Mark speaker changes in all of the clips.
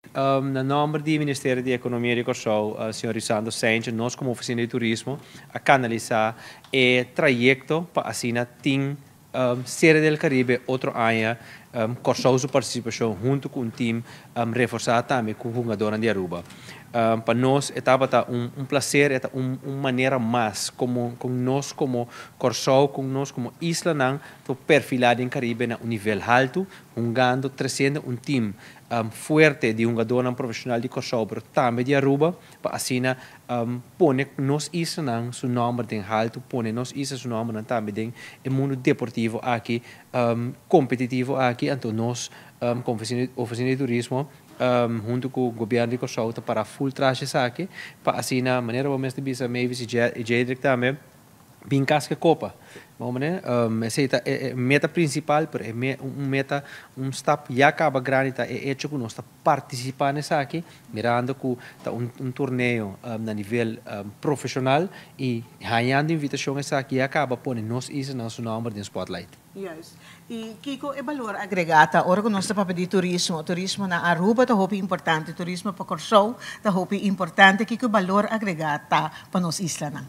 Speaker 1: Na nòmber di Ministerio di Ekonomia di Kòrsou, señor Risando Sanchez, nos komo Ofisina di Turismo a kanalisá e trayekto pa asina tin Serie del Caribe otro aña, Kòrsou su partisipashon huntu ku un tim reforsá tambe ku hungadónan di Aruba. Pa nos e tabata un plaser, e ta un manera mas komo ku nos komo Kòrsou, ku nos komo islanan ta perfilá den Karibe na un nivel haltu, hungando, tresiendo un tim fuerte di hungadónan profeshonal di Kòrsou, pero tambe di Aruba, pa asina pone nos islanan su nòmber den haltu, pone nos isla su nòmbernan tambe den e mundu deportivo aki, kompetitivo aki. Anto nos komo Ofisina di Turismo huntu ku Gobièrnu di Kòrsou ta para full tras esaki, pa asina, manera bo mes ta bisa, Mavis i Jadrick tambe, bin kas ku e kopa. Bon, meneer, esei ta e meta prinsipal, pero e un meta, un stap ya kaba grandi ta e hecho ku nos ta partisipá na esaki, mirando ku ta un torneo na nivel profeshonal i hañando invitashon, esaki ya kaba pone nos islanan su nòmber den spotlight.
Speaker 2: Juist. I kiko e balor agregá ta ora ku nos ta papia di turismo? Turismo na Aruba ta hopi importante, turismo pa Kòrsou ta hopi importante. Kiko e balor agregá ta pa nos islanan?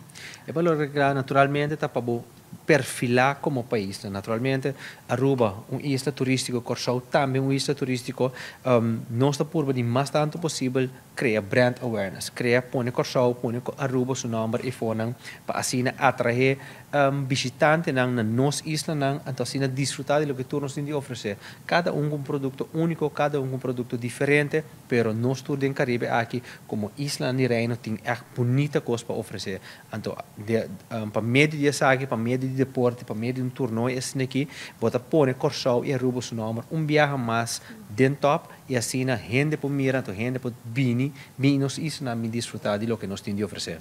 Speaker 1: E balor agregá naturalmente ta pa bo perfilá komo pais. Naturalmente, Aruba, un isla turístiko, Kòrsou tambe un isla turístiko, nos ta purba di mas tantu posibel krea brand awareness, krea pone Kòrsou, pone Aruba su nòmber i fonan pa asina atraé bishitantenan na nos islanan, anto asina disfrutá di loke tur nos tin di ofresé. Kada un ku un produkto úniko, kada un ku un produkto diferente, pero nos tur den Karibe aki komo islanan di Reino tin ègt bunita kos pa ofresé. Anto, pa medio di esaki, pa medio di deporte, pa medio di un torneo esaki, bo ta pone Kòrsou i Aruba su nòmber un biaha mas den top i asina hende por mira, anto hende por bini, bini nos islanan bin disfrutá di loke nos tin di ofresé.